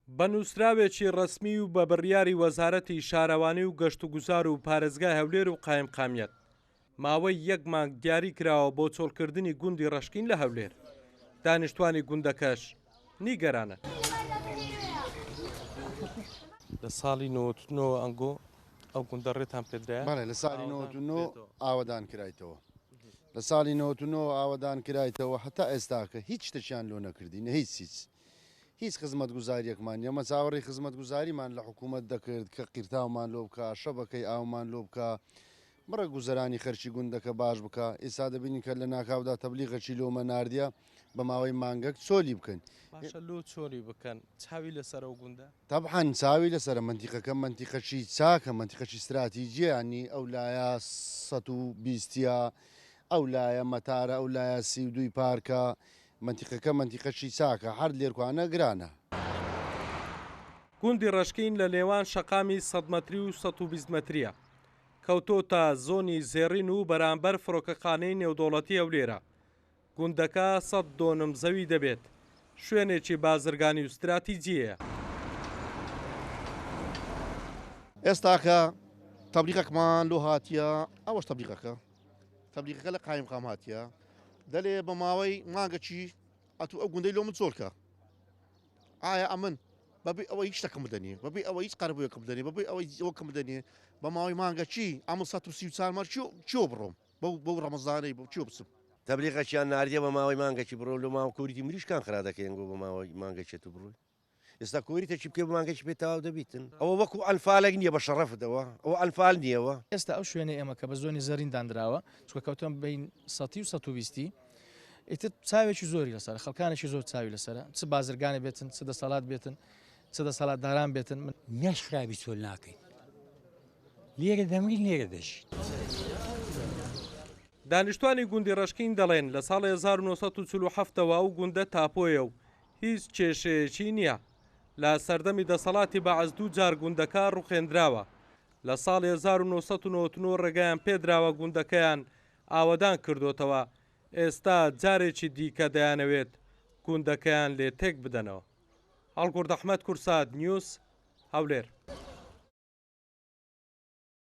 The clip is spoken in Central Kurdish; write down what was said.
بە نووسراوێکی ڕەسمی و بە بڕیاری وەزارەتی شارەوانی و گەشتوگوزار و پارێزگای هەولێر و قایمقامیەت، ماوەی یەک مانگ دیاری کراوە بۆ چۆڵکردنی گوندی ڕەشکین لە هەولێر. دانیشتوانی گوندەکەش نیگەرانن. لە ساڵی 99 ئەنگۆ ئەو گوندە ڕێتان پێدرایە؟ بەڵێ لە ساڵی 99 ئاوەدان کرایتەوە. لە ساڵی 99 ئاوەدان کرایتەوە هەتا ئێستاکە هیچ شتێکیان لۆ نەکردینە هیچ هیچ. هیچ خزمەتگوزاریەکمان نیە، ئێمە چاوەڕێی خزمەتگوزاریمان لە حکومەت دەکرد کە قیرتاومان لۆ بکا، شەبەکەی ئاومان لۆ بکا، بڕێک گوزەرانی خەرکی گوندەکە باش بکا، ئیستا دەبینین کە لە ناکاودا تەبلیغەکی لۆمە ناردیە بە ماوەی مانگەک چۆلی بکەن. باشە لۆ چۆلی بکەن؟ چاوی لەسەرە ئەو گوندە؟ تەبعەن چاوی لەسەرە، مەنتیقەکە مەنتیقەکی چاکە، مەنتیقەکی ستراتیجیە، یانی ئەو لایە 120 ە، ئەو لایە مەتارە، ئەو لایە 32 ی پارکە، مەنتیقەکە مەنتیقەکی چاکە، هەر لێرکوانە گرانە. گوندی ڕەشکین لە نێوان شەقامی 100 مەتری و 120 مەترییە، کەوتۆتە زۆنی زێڕین و بەرامبەر فڕۆکەخانەی نێودەوڵەتی هەولێرە. گوندەکە 100 دۆنم زەوی دەبێت، شوێنێکی بازرگانی و ستراتیجییە. ئێستاکە تەبلیغەکمان لۆ هاتیە، ئەوەش تەبلیغەکە. تەبلیغەکە لە قایمقام هاتیە دەلێ بە ماوەی مانگەکی ئەتوو ئەو گوندەی لۆ من چۆل کە ئایا ئەمن بەبێ ئەوە هیچ شتەکەم بدەنێ بەبێ ئەوە هیچ قەرەبوویەکم بدەنێ بەبێ ئەوەی ئەوەکەم بدەنێ بە ماوەی مانگەکی ئەمن 134 مەر چیۆ بڕۆم بەو بەو ڕەمەزانەی بۆ چیۆ بچم. تەبلیغەکیان ناردیە بە ماوەی مانگەکی بڕۆ لۆ ماوە کوریتی مریشکان خرا دەکەین گۆ بە ماوەی مانگەکێ تو بڕۆی. ئێستا کۆریتەکی بکەی بە مانگەکی پێ تەواو دەبیتن ئەوە وەکو ئەنفالێک نییە بە شەڕەفت ئەوە ئەوە ئەنفال نییەوە. ئێستا ئەو شوێنەی ئێمە کە بە زۆنی زەرین داندراوە چونکە کەوتووە بەین سەتی و 120 ی ئیتر چاوێکی زۆری لەسەرە خەڵکانێکی زۆر چاوی لەسەرە چ بازرگانێ بێتن چ دەسەڵات بێتن چ دەسەڵاتداران بێتن من نەش خراپی چۆل ناکەین لێرە دەمرین لێرە دەژین. دانیشتوانی گوندی ڕەشکین دەڵێن، لە ساڵی 1947 ەوە ئەو گوندە تاپۆیە و هیچ کێشەیەکی نییە. لە سەردەمی دەسەڵاتی بەعس دوو جار گوندەکە ڕوخێندراوە. لە ساڵی 1999 ڕێگایان پێدراوە گوندەکەیان ئاوەدان کردۆتەوە، ئێستا جارێکی دیکە دەیانەوێت گوندەکەیان لێ تێک بدەنەوە. هەڵگورد ئەحمەد، کوردسات نیوز، هەولێر.